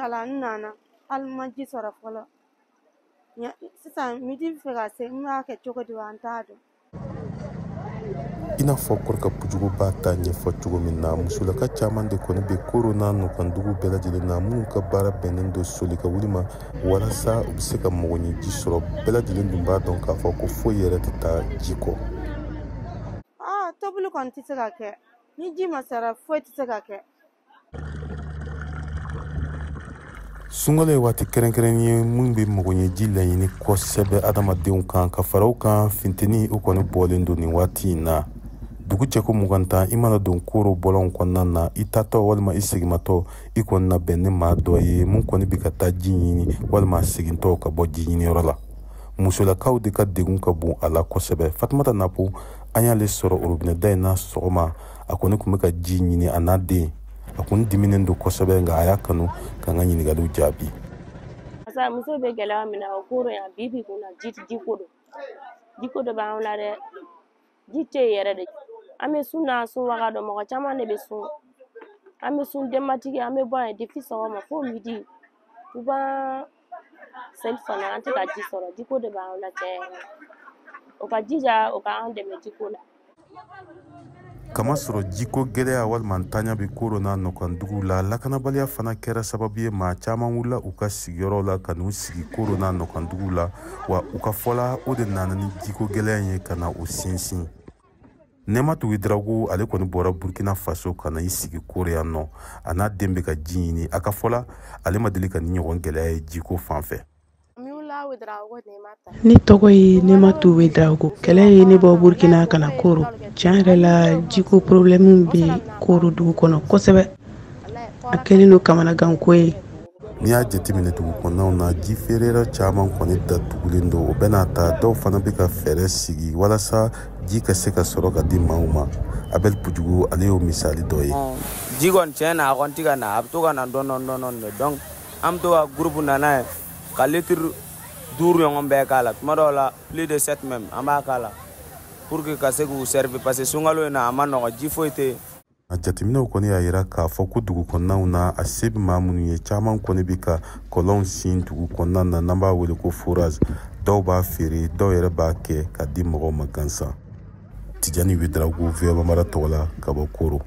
da la, n nana, hali n ma ji sɔrɔ fɔlɔ. Sisan midi bɛ fɛ ka se, n b'a kɛ cogo di wa, n t'a dɔn. I n'a fɔ Korika Pujugu b'a ta ɲɛfɔ cogo min na, musolaka caman de kɔni bɛ Koro n'a nɔkandugu bɛɛ lajɛlen na, minnu ka baara bɛnnen don soli ka wuli ma walasa u bɛ se ka mɔgɔɲɛji sɔrɔ. Bɛɛ lajɛlen dun b'a dɔn k'a fɔ ko foyi yɛrɛ tɛ taa ji kɔ. Tobili kɔni tɛ se ka kɛ ni ji ma sara, foyi tɛ se ka kɛ. Sunkalo ye waati kɛrɛnkɛrɛnnen ye min bɛ mɔgɔɲɛji laɲini kosɛbɛ adamadenw kan, ka fara o kan funteni o kɔni bɔlen don nin waati in na. Dugu jɛko 20, i mana don Koro bɔlɔnw kɔnɔna na, i taatɔ walima i segimatɔ, i kɔni na bɛn ni maa dɔ ye mun kɔni bɛ ka taa ji ɲini walima a segintɔ ka bɔ ji ɲiniyɔrɔ la. Musolakaw de ka degun ka bon a la kosɛbɛ. Fatumata Napo, an y'ale sɔrɔ orobinɛ da in na sɔgɔma, a kɔni tun bɛ ka ji ɲini a n'a den. A kun diminen don kosɛbɛ, nka a y'a kanu k'an ka ɲininkaliw jaabi. Pasa muso bɛ gɛlɛya min na o Koro yan bi bi kun na, ji ko don, ji ko dɔ b'anw la dɛ, ji tɛ yen yɛrɛ de. An bɛ sun na, sun waga dɔn, mɔgɔ caman de bɛ sun. An bɛ sun denbatigi, an bɛ bɔ yan depuis sɔgɔma fo midi, u b'an seli fana, an tɛ ka ji sɔrɔ. Jiko de b'anw la tiɲɛ yɛrɛ la. O ka jija, o k'an dɛmɛ jiko la. Kamasɔrɔ jiko gɛlɛya walima ntanya bɛ Koro n'a nɔkanduguw la, lakanabaliya fana kɛra sababu ye maa caman wulila u ka sigiyɔrɔw la ka n'u sigi Koro n'a nɔkanduguw la, wa u ka fɔ la o de nana ni jiko gɛlɛya in ye ka na o sinsin. Nɛmatu Ouédraogo, ale kɔni bɔra Burkina Faso ka na i sigi Koro yan nɔ, a n'a den bɛ ka ji ɲini. A ka fɔ la, ale ma deli ka ni ɲɔgɔn gɛlɛya ye jiko fan fɛ. Ne tɔgɔ ye Nɛmatu Ouédraogo. Kɛlɛ ye ne bɔ Burkina ka na Koro. Tiɲɛ yɛrɛ la, jiko problème bɛ Koro dugu kɔnɔ kosɛbɛ. A kɛlen don kamanaganko ye. N'i y'a jateminɛ dugu kɔnɔnaw na, ji feereyɔrɔ caman kɔni datugulen don. O bɛɛ n'a ta, dɔw fana bɛ ka fɛɛrɛ sigi walasa ji ka se ka sɔrɔ ka di maaw ma. Abel Pujugu, ale y'o misali dɔ ye. Ji kɔni tiɲɛ na, a kɔni tɛ ka na, a bɛ to ka na dɔɔni dɔɔni dɔɔni de. Donc an bɛ to ka groupe na n'a ye ka litre 5 ɲɔgɔn bɛɛ k'a la, tuma dɔw la plus de 7 même an b'a k'a la pour que ka se k'u servir, parce que sunkalo in na a ma nɔgɔn, ji foyi tɛ yen. A jateminɛw kɔni y'a yira k'a fɔ ko dugu kɔnɔnaw na, a se bɛ maa minnu ye, caman kɔni bɛ ka kɔlɔnw sin dugu kɔnɔna na, n'an b'a wele ko forage. Dɔw b'a feere, dɔw yɛrɛ b'a kɛ ka di mɔgɔw ma gansan. Tijani Ouédraogo, VOA Bambara tɔgɔ la ka bɔ Koro.